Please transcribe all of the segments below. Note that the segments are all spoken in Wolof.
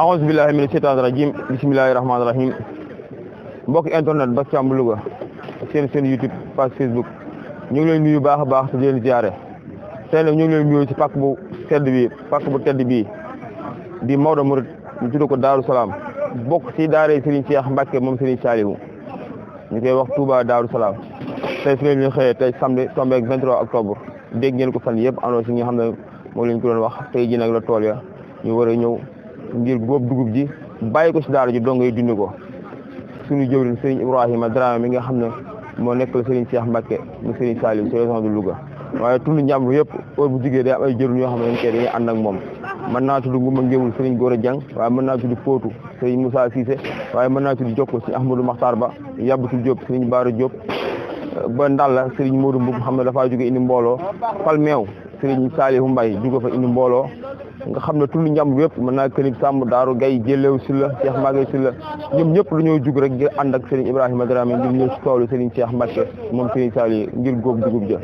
a'uuzu billahi mina shaytaani rajim bismillahi rahmaani rahim mbokk internet Bass Thiam bu Louga seen YouTube page Facebook ñu ngi leen nuyu baax a baax te di leen ziare tey nag ñu ngi leen nuyu ci pàkk bu tedd bii di Maodo Mouride ñu tudd ko Daaru Salaam bokk ci daara Serigne Cheikh Mbacke moom Serigne Saliou ñu koy wax Touba Daaru Salaam tey fi leen ñu xëyee tey samedi tombé ak 23 octobre dégg ngeen ko fan yëpp annonce yi nga xam ne moom lañ ko doon wax tey ji nag la tool ya ñu war a ñëw ngir góob dugub ji bàyyi ko ci daara ji dongo yi dund ko suñu jëwriñ Serigne Ibrahima Dramé mi nga xam ne moo nekk la Serigne Cheikh Mbacke mu Serigne Saliou ci région de Louga waaye tund njàmbur yëpp heure bu jigee day am ay jëruñ yoo xam ne dañuy ànd ak moom mën naa tudd Ngumba Ngéwul Serigne Gora Dieng waaye mën naa tudd Fóotu Serigne Moussa Cissé waaye mën naa tudd Jokko ci Ahmadou Makhtar Ba Yabatul Diop Serigne Bara Diop ba Ndalla Serigne Modou Mboub xam ne dafaa jóge indi mbooloo Palmeew Serigne Saliou Mbaye jóge fa indi mbooloo nga xam ne tund njàmbur yëpp mën naa Kanib Samb Daaru Gay Jëlew Silla Cheikh Mbacke Silla ñoom ñëpp dañoo jug rek ngir ànd ak Serigne Ibrahima Dramé ngir ñëw ci toolu Serigne Cheikh Mbacke moom Serigne Saliou ngir góob dugub ja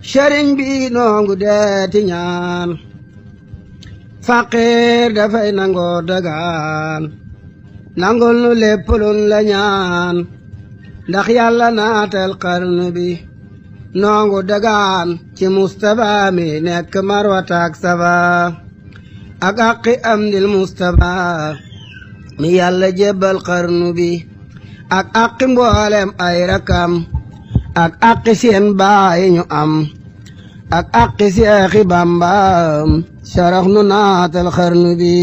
sëriñ bi noongu deeti ñaan faqir dafay nangoo dagaan nangul nu lépp luñ la ñaan ndax yàlla naatal xarnu bi noongu dagaan ci Mustapha mi nekk marwataak safa ak aqi am dil Mustapha mi yàlla jébbal xarnu bi ak aqi mboolem ay rakam ak aqi seen baay ñu am ak aqi Seexi Bamba sarax nu naatal xarnu bi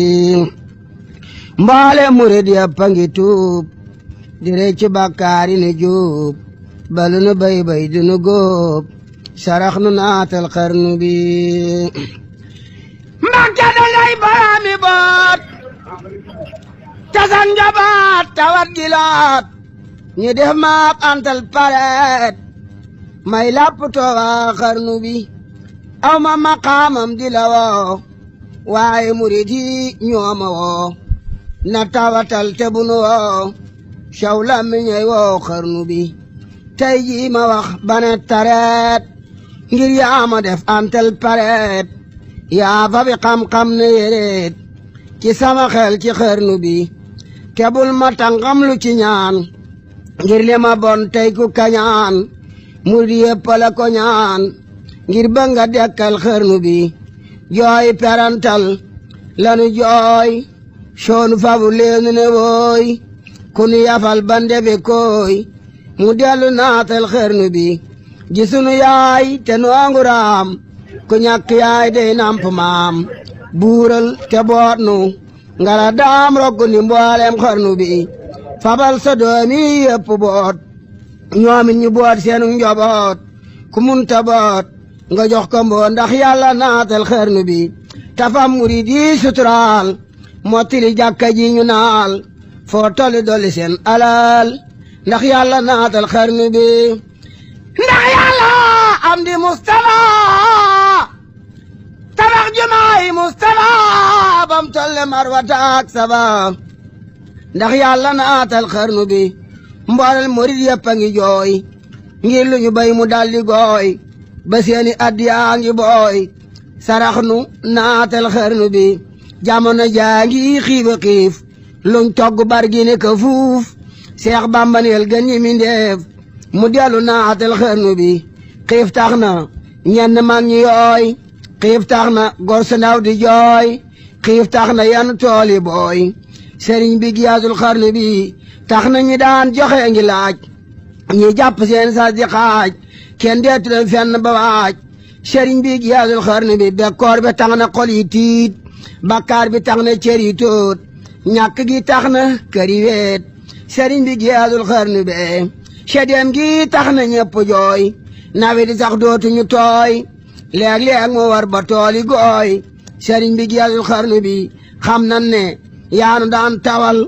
mboolem murid yëpp a ngi tuub di rëcc bàkkaar yi ne juub balu nu bay bay du nu góob sarax nu naatal xarnu bi Mbàkke dangay baraami boot tasan njabaat tawat gilaat ñu def maak antal pareet may lapp tooga xarnu bi aw ma maqaamam di la woo waaye murid yi ñooma woo na tawatal te bu nu woo caw lammi ñey woo xarnu bi tey jii ma wax bane tareet ngir yaa ma def antal pareet yaa fa bi xam-xam ne yéreet ci sama xel ci xarnu bi te bul ma tàngam lu ci ñaan ngir li ma bon tey ku kañaan murid yëpp la ko ñaan ngir ba nga dekkal xarnu bi jooy perantal lanu jooy soonu fabu leenu ne wooy ku nu yafal ba ndebe kooy mu dellu naatal xarnu bi ji sunu yaay te nu anguraam ku ñàkk yaay dey namp maam buural te boot nu ngala daam roggu ni mboolem xarnu bi fabal sa doomi yëpp boot ñoomin ñu boot seenu njoboot ku munta boot nga jox ko mboo ndax yàlla naatal xarnu bi tafam murid yi suturaal mottili jàkka ji ñu naal foo tolli dolli seen alal ndax yàlla naatal xarnu bi ndax yàlla am di Mustafa tabax jumaay Mustafa bam tolle marwataak saba ndax yàlla naatal xarnu bi mboolel murid yëpp a ngi jooy ngir lu ñu bay mu daldi gooy ba seeni addiyaa ngi booy sarax nu naatal xarnu bi jamono jaa ngi xiiba xiif luñ togg bargi ne ka fuuf Seex Bamba neel gën ñi mi ndeef mu dellu naatal xarnu bi xiif tax na ñenn mag ñi yooy xiif tax na gor su ndaw di jooy xiif tax na yenn tool yi booy sëriñ bi giyaatul xarnu bi tax na ñi daan joxe ngi laaj ñi jàpp seen sas di xaaj kenn deetu leen fenn ba waaj sëriñ bi giyaatul xarnu bi bekkoor bi tax na xol yi tiit bakkaar bi tax na cër yi tóot ñàkk gi tax na kër yi weet sëriñ bi giyaatul xarnu bi sedeem gi tax na ñëpp jooy nawe di sax dootuñu tooy léeg-léeg mu war ba tooli gooy sëriñ bi giyaatul xarnu bi xam nan ne yaanu daan tawal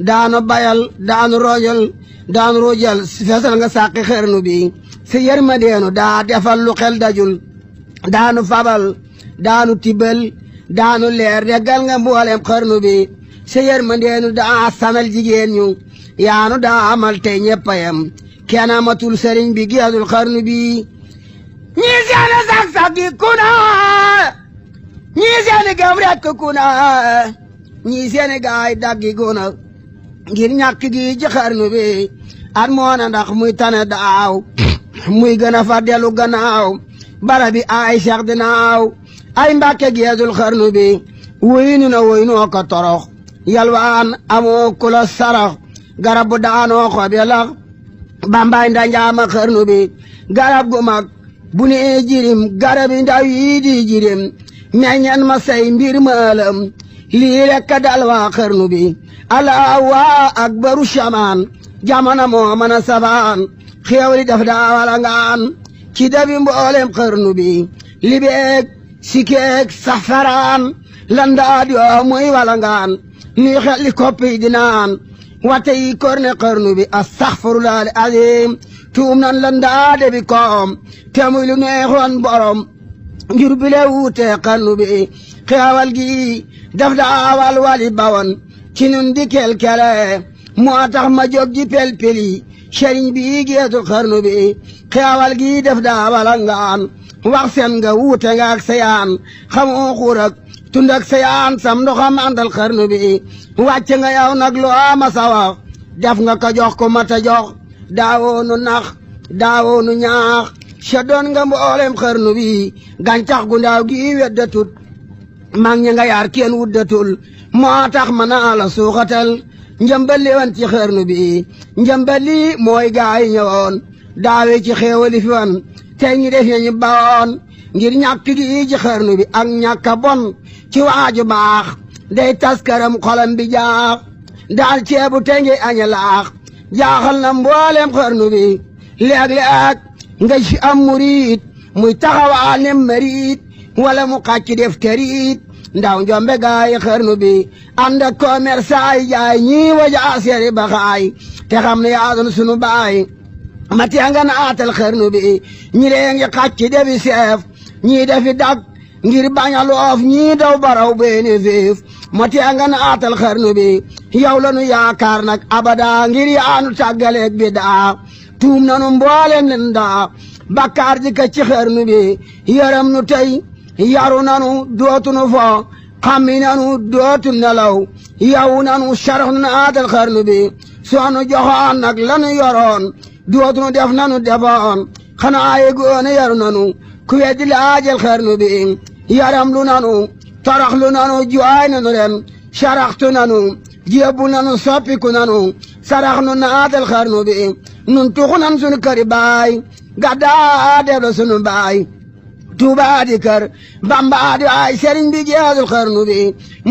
daanu bayal daanu rojal fesal nga sàqi xarnu bi si yërmandeenu daa defal lu xel dajul daanu fabal daanu tibal daanu leer reggal nga mboolem xarnu bi si yërmandeenu daa sanal jigéen ñu yaanu daa amal tey ñeppayam kenn amatul sëriñ bi giyaatul xarnu bi ñii seeni sak-sak yi kuna ñii seeni gam rekk kuna ñii seeni gaay daggi guna ngir ñàkk gi ci xarnu bi at moona ndax muy tane daaw muy gën a fa dellu gannaaw bara bi ay seex dinaaw ay mbàkke geesul xarnu bi wuyinu na wuy noo ko torox yalwaan amoo kula sarax garab bu daanoo xob ya lax bambaay ndanjaama xarnu bi garab gu mag bu ne jirim garab yi ndaw yi di jirim meññeen ma say mbir maalam lii rekk dal waa xarnu bi allah waa akbaru shamaan jamana moo mën a sabaan xéewali daf daa wala ngaan ci dabi mboolem xarnu bi libeeg sikeeg safaraan landaad yoo muy wala ngaan nuy xelli koppi di naan wate yi korne xarnu bi astaxfirullah al azim tuum nan landaade bi koom te muy lu neexoon borom ngir bile wuute xarnu bi xeewal gi daf daa wal wali bawoon ci nun di kelkele moo tax ma jóg ji pelpeli sëriñ bi geetul xarnu bi xeewal gi daf daa wala ngaan wax seen nga wuute nga ak sayaan xamoo xuurak tund ak sayaan sam ndoxam àndal xarnu bi wàcce nga yow nag lu ama sa wax def nga ko jox ko mata jox daawoonu nax daawoonu ñaax sa doon nga mboolem xarnu bi gàncax gu ndaaw gi weddatut mag ñi nga yaar kenn wuddatul moo tax ma naa la suuxatal njëmbali wan ci xarnu bi njëmbali mooy gaay ñëwoon daawe ci xéewali fi wan tey ñi def ñu bawoon ngir ñàkk gi ci xarnu bi ak ñàkka bon ci waaju baax day taskaram xolam bi jaax daal ceebu te ngi aña laax jaaxal na mboolem xarnu bi léeg-léeg nga ci am murit muy taxawaa ne marit wala mu xàcc def terit ndaw njombe gaay xarnu bi ànd ak commerçant yi jaay ñii waja seeri baxaay te xam ne yaa doon sunu baay ma tee nga naatal xarnu bi ñi dee ngi xàcc defi seef ñii defi dag ngir bañ a loof ñii daw baraw beeni fiif ma tee nga naatal xarnu bi yow la nu yaakaar nag abada ngir yaanu tàggaleeg bi daa tuum nanu mbooleen leen daa bakkaar ji ka ci xarnu bi yaram nu tey yaru nanu dootu nu fo xammi nanu dootu nelaw yaw nanu sarax nu naatal xarnu bi soonu joxoon nag lanu yoroon dootu nu def nanu defoon xanaa yegoone yaru nanu ku weddi laajal xarnu bi yaram lu nanu torox lu nanu jooy nanu ren saraxtu nanu jébbu nanu soppiku nanu sarax nu naatal xarnu bi nun tuxu nan sunu këri baay gaddaa def la sunu baay Tuubaa di kër Bamba di ay sëriñ bi geesul xarnu bi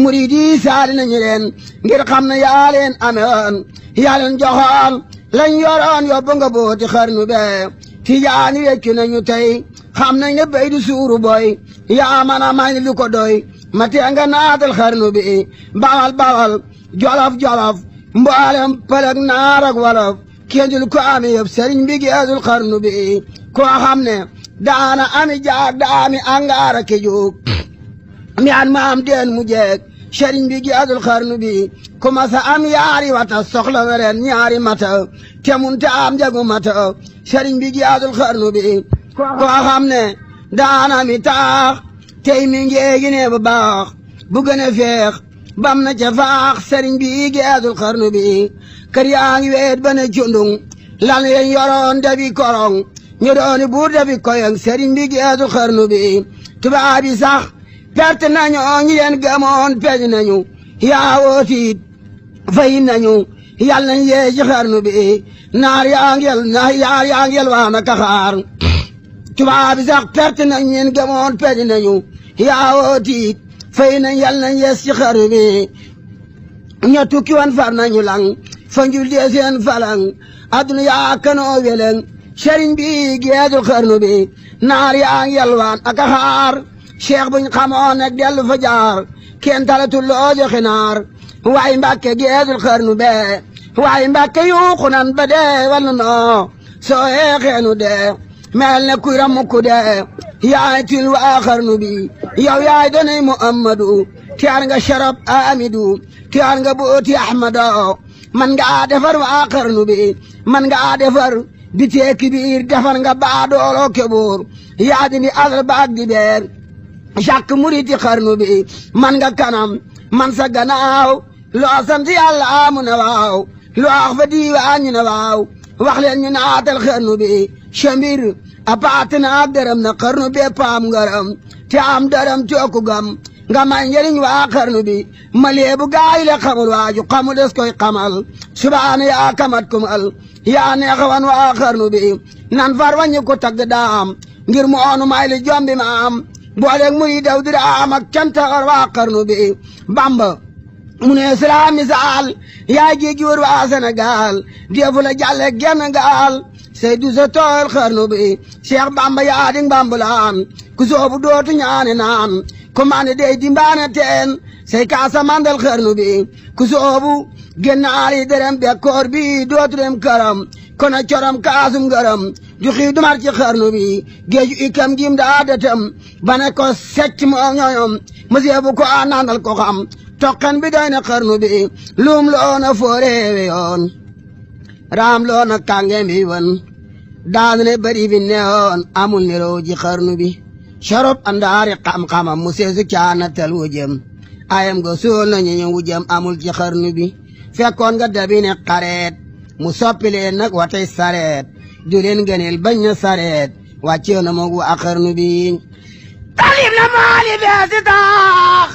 murid yi saali nañu leen ngir xam ne yaa leen amewoon yaa leen joxoon lañ yoroon yóbbu nga booti xarnu be Tijaani wekki nañu tey xam nañ ne bay du suuru boy yaa man a may lu ko doy ma tee nga naatal xarnu bi bawal bawal jolof jolof mboolem pëlëg naar ak wolof kenn dul ko ami yëpp sëriñ bi geesul xarnu bi koo xam ne daana ami jaag daami angaara ke jóg mi an ma am deen mu jeeg sëriñ bi geesul xarnu bi kuma sa am yaari wata soxla weren ñaari mata temun te am jagu mata sëriñ bi geesul xarnu bi koo xam ne daana mi taax tey mi ngeegi ne bu baax bu gën a feex bam na ca faax sëriñ bi geesul xarnu bi kër yaa ngi weet ba ne cundung lan yen yoroon dabi korong ñu dooni buur dabi koyong sëriñ bi geesul xarnu bi tubaab yi sax perte nañu ñi leen gëmoon peñ nañu yaa wootiit fay nañu yal nañ yee ci xarnu bi naar yaa ngel waana kaxaar tubaab yi sax perte nañ ñi leen gëmoon peñ nañu yaa wootiit fay nañ yal nañ yees ci xarnu bi ña tukki wan far nañu lang fa njul dee seen falang adduna yaa kanoo weleng sëriñ bi geesul xarnu bi naar yaa ngi yalwaan ak a xaar cheikh buñ xamoon nag dellu fa jaar kenn talatul loo joxe naar waaye mbàkke geesul xarnu bee waaye mbàkke yuuxu nan ba dee wal noo soo yeexeenu dee mel ne kuy ramukku dee yaay til waa xarnu bi yow yaay donay muhammadu tiyaar nga sharab amidu tiyaar nga booti ahmado man nga defar waa xarnu bi man nga defar bi teeki biir defar nga baadooloo keboor yaa dindi asal baag di beer jàkk muriti xarnu bi man nga kanam man sa gannaaw loo sant yàlla amu na waaw loo wax fa diiwaan ñu na waaw wax leen ñu naatal xarnu bi chambir apaate na ak dërëm na xarnu bi paam ngaram te am dërëm cooku gam nga may njëriñ waa xarnu bi ma leebu gaay la xamul waaju xamu des koy xamal subaana yaa kamat kumal yaa neexawan waa xarnu bi nan far wañu ko tagg daam ngir mu oonu may li jombi ma am booleeg muy daw dira am ak cantaxar waa xarnu bi Bamba mu ne islam misaal yaa géegi wër waa Sénégal defu la jàlle genn gaal say du sa tool xarnu bi Cheikh Bamba yaa di Bambulaan ku soobu dootu ñaane naan ku mane dey di mbaane teen say kaasa mandal xarnu bi ku soobu gennaali derem bekkoor bi dootu dem këram kono corom kaasum ngërëm du xii dumar ci xarnu bi géeju ikam gim daa datam bane ko secc moo ñoñom monsieur bu ko anandal ko xam tokkan bi doy na xarnu bi luum loona fooreewe yoon raam loona kàngem bi won daanu ne bari bi neewoon amul niroo ji xarnu bi sharop andaari xam-xamam mu seesu caanatal wujëm ayam go suul na ñu wujëm amul ci xarnu bi fekkoon nga dabi ne xareet mu soppi leen nag watay sareet du leen gëneel bañ na sareet wàccee na moog waa xarnu bi talib na maali beesi taax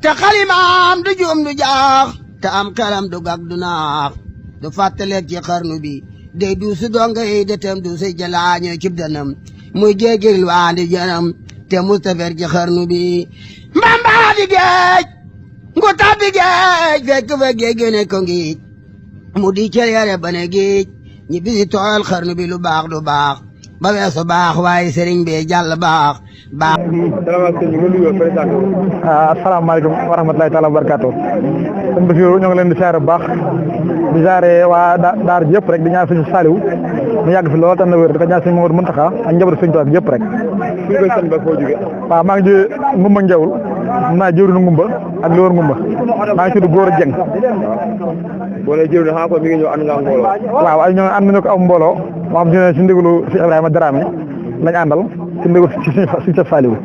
te xalimaam du juum du jaax te am xelam du gag du naax du fàttaleeg ci xarnu bi day du su donga yi detem du si jalaaño cib danam muy géegiril waandi janam te mustafer ci xarnu bi mbambaa di géej ngu tabbi géej fekk fa géej gene ko ngiij mu di cere ba ne géej ñi bisi tooyal xarnu bi lu baax du baax ba weesu baax waaye sëriñ bi jàll baax baax. asalaamaaleykum wa rahmatulahi taala wa barakaatu. sëñ Basiru ñoo ngi leen di siyaare bu baax di siyaare waa daar ji yëpp rek di ñaan sëñ Saliou mu yàgg fi lool tam na wér di ko ñaan sëñ Mamadou Muntaxa ak njabootu sëñ Tuubaa yëpp rek. waaw maa ngi ji Ngumba Njawul naa jëwriñu Ngumba ak li wër Ngumba maa ngi tudd Góor Jeng. boo nee jëwriñ xam ko mi ngi ñëw ànd nga ak mbooloo. waaw ay ñoo ànd nañu ko am mbooloo moo xam ne si ndigalu si Ibrahima Dramé lañ àndal si ndigal si Cheikh Saliou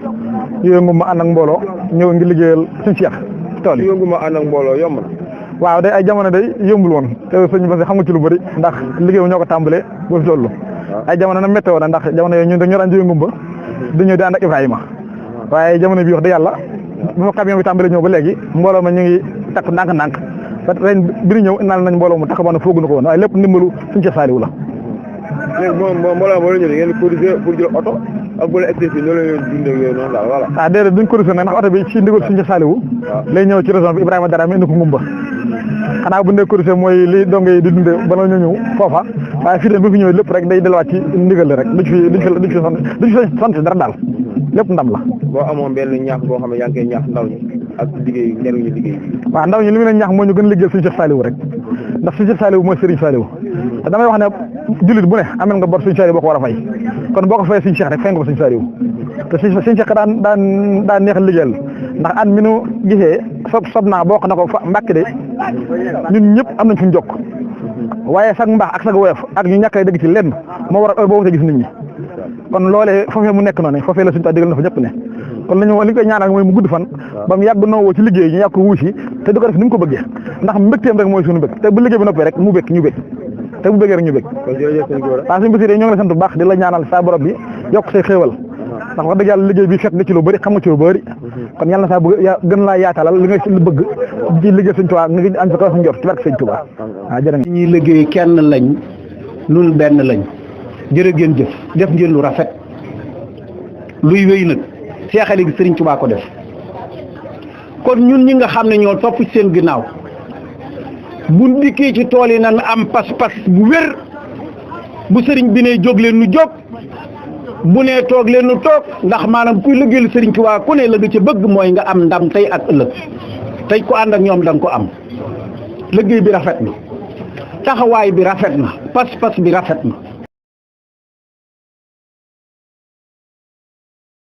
yooyu Ngumba ànd ak mbooloo ñëw ngi liggéeyal suñu Cheikh tool yi. yooyu Ngumba ànd ak mbooloo yomb na. waaw day ay jamono day yombul woon te sëñ Basi xam nga ci lu bëri ndax liggéey bi ñoo ko tàmbalee ba fi toll ay jamono na météo na ndax jamono yooyu ñun dañoo daan jóge Ngumba di ñëw di ànd ak Ibrahima waaye jamono bi wax dëgg yàlla bu ma camion bi tàmbalee ñëw ba léegi mbooloo ma ñu ngi takk ndànk-ndànk ren bi ñu ñëw indaal nañ mbooloo mu tax ba ne foogu na ko woon waaye lépp ndimbalu suñu Cheikh Saliou la. léegi mbooloo moo la ñëw ngeen cotiser pour jël oto ak bu la excès bi loolu la ñuy dundee ak yooyu noonu daal voilà. ah déedéet duñ cotiser nag ndax oto bi ci ndigal suñu Cheikh Saliou lay ñëw ci région bi Ibrahima Dramé indi ko Ngumba xanaa bu ndee cotiser mooy li donge yi di dundee ba la ñu ñëw foofa waaye fii de bu fi ñëwee lépp rek day delluwaat ci ndigal rek duñ fi sant dara daal lépp ndam la. boo amoon benn ñaax boo xam ne yaa ngi koy ñaax ndaw ñi ak liggéey njëriñu liggéey bi. waaw ndaw ñi li mu leen ñaax mooy ñu gën a liggéeyal suñu Cheikh Saliou rek ndax suñu Cheikh Saliou mooy Serigne Saliou te damay wax ne jullit bu ne amel nga bor suñu Saliou boo ko war a fay kon boo ko fayee suñu Cheikh rek fay nga ko suñu Saliou te suñu Cheikh daan neex liggéeyal ndax an mi nu gisee sob naa boo ko na ko fa Mbàkke de ñun ñëpp am nañ fuñu jokk waaye sag mbaax ak sag woyof ak ñu ñàkkee dëgg ci lenn moo waral heure boobu te gis nit ñi kon loolee foofee mu nekk noonu foofee la suñu tax digal na fa ñëpp ne kon lañu li ñu koy ñaanal mooy mu gudd fan ba mu yàgg noo woo ci liggéey ñu yàgg ko wuusi te du ko def ni mu ko bëggee ndax mbégteem rek mooy suñu bëgg te bu liggéey bi noppee rek mu bëgg ñu bëgg te bu bëggee rek ñu bëgg waaw suñu bés yi ñoo ngi la sant bu baax di la ñaanal sa borom bi yokk say xéewal ndax wax dëgg yàlla liggéey bi fekk nga ci lu bëri xam nga ci lu bëri kon yàlla na saa gën laa yaatalal li nga ci bëgg ci liggéey sëñ Tuubaa nga ngi ànd ko sa njort ci barke sëñ Tuubaa waaw jërë ñuy liggéey kenn lañ nun benn lañ jërë ngeen jëf def ngeen lu rafet luy wéy nag seexale gi sëriñ Tuubaa ko def kon ñun ñi nga xam ne ñoo topp ci seen ginnaaw bu dikkee ci tool yi nan am pas-pas bu wér bu sëriñ bi ne jóg leen nu jóg bu nee toog leen nu toog ndax maanaam kuy liggéeyal sëriñ Tuubaa ku ne la nga ci bëgg mooy nga am ndam tey ak ëllëg tey ko ànd ak ñoom da nga ko am liggéey bi rafet na taxawaay bi rafet na pas-pas bi rafet na